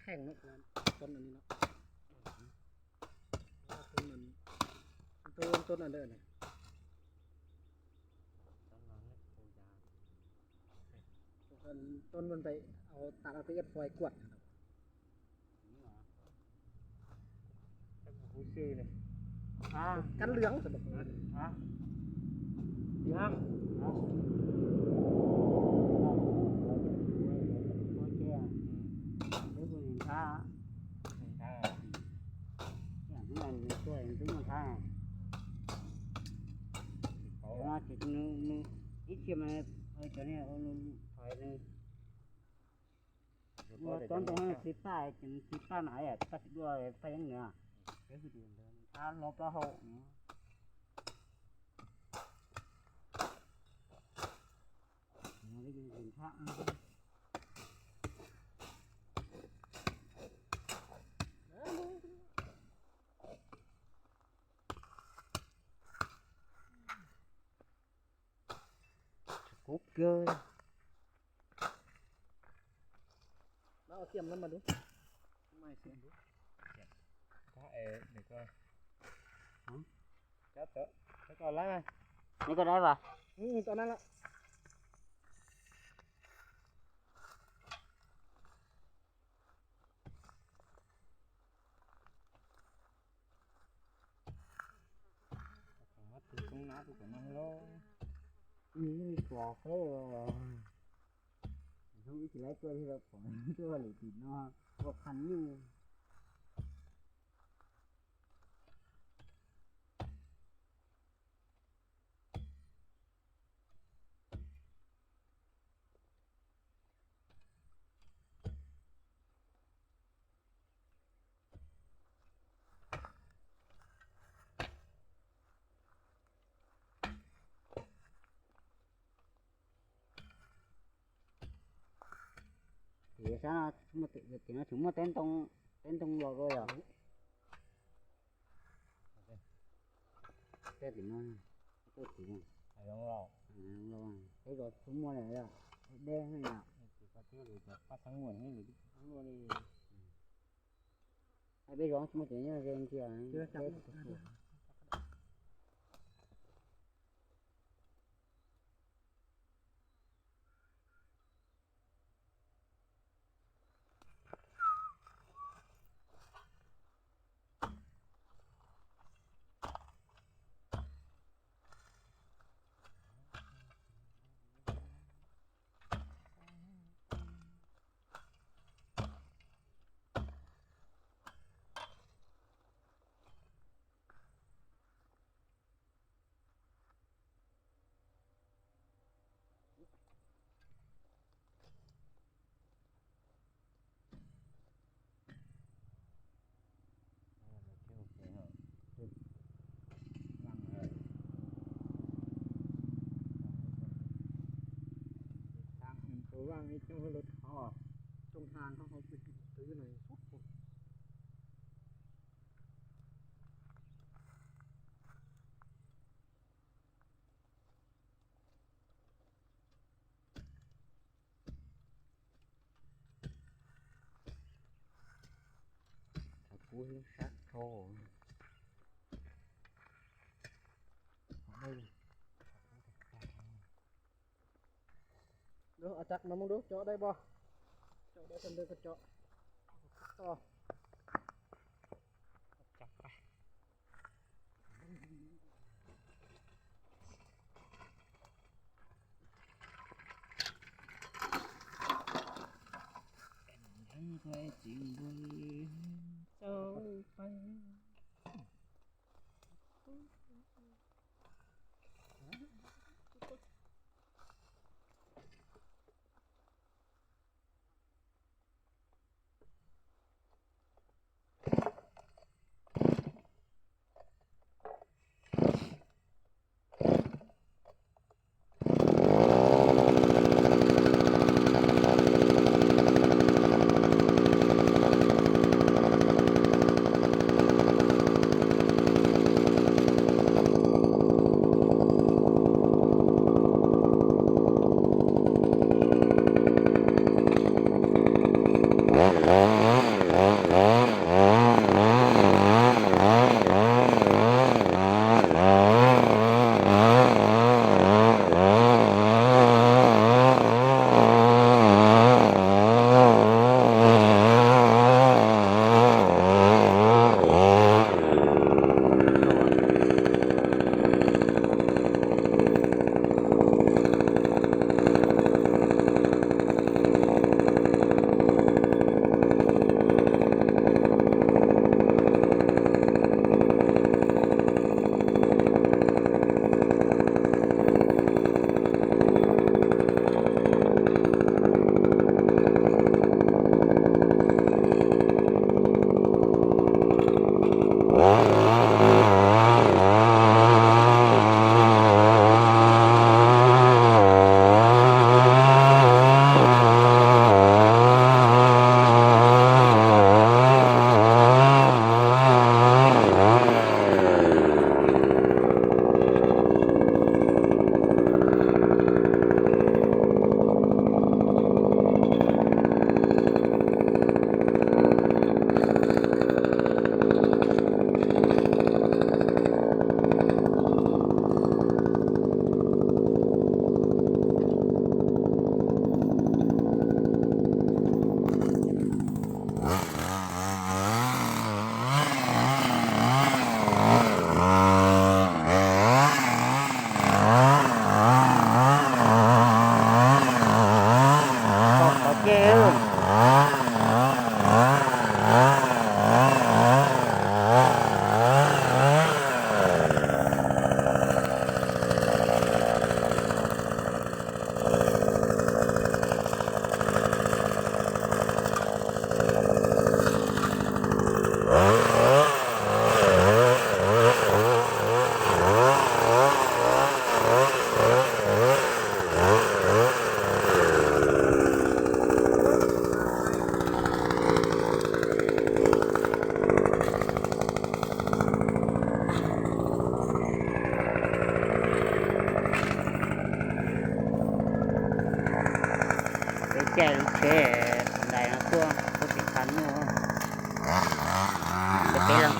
Kheej no, tuab no, tuab no, tuab no ntawd ne. Tuab no pem, au, tas no peb ib fo kuaj. Cán lưỡng. Ib txhia mas cov niag thov nws ua tod ntoo txiv paj, txiv paj mas paj txiv duaj paj yeeb nws, peb hwj tim ntawd thab hlob plaub hau. Kub kawg. Neb koj dai vas? Ib txhua qeb, hnub ib tsis laib tuaj li lawm, pom tuaj lwm tim no ua qhav nyuj. Tim sab no, tim no tseem muaj teb ntoo, teb ntoo los dua yom. Tej tim no, tej tim no, peb zos tsis muaj li, deb deb. Peb zos tsis muaj ces nyob ze ntsia. Tus vaj ib coob lawv thov coob haj no, tus yog no xub. Kuv sab rho. Dua, a, no mus dua, cov dai bos, cov dai tag ntawd ko cov.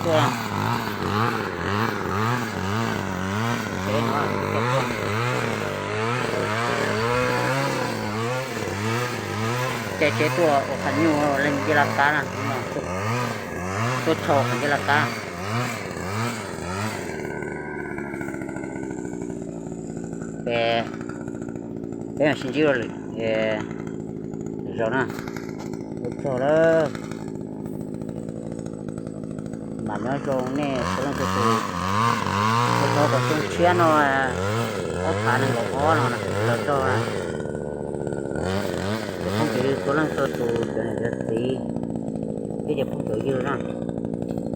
tuaj. Caij tsheb tuaj ua qhov nyuj leej ncej laj kab na, tuaj tshau qhov ncej laj kab. Peb, peb mam sib ntsib dua lwm zaus na. Ua tsaug lawm. Mam nyob zoo nej txhua leej txhua tus. Ua tsaug kom xyoo tshiab no ob phav nees nkaum ob no los txog na. Cov phooj cov ywg txhua leej txhua tus, cov niam cov txiv thiab cov phooj cov ywg na,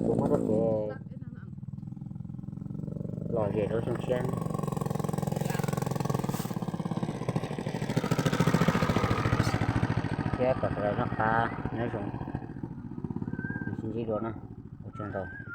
tus muab txoj kev lom zem rau xyoo tshiab thiab kom sawv daws noj qab nyob zoo, sib ntsib dua na. Ua tsaug ntau.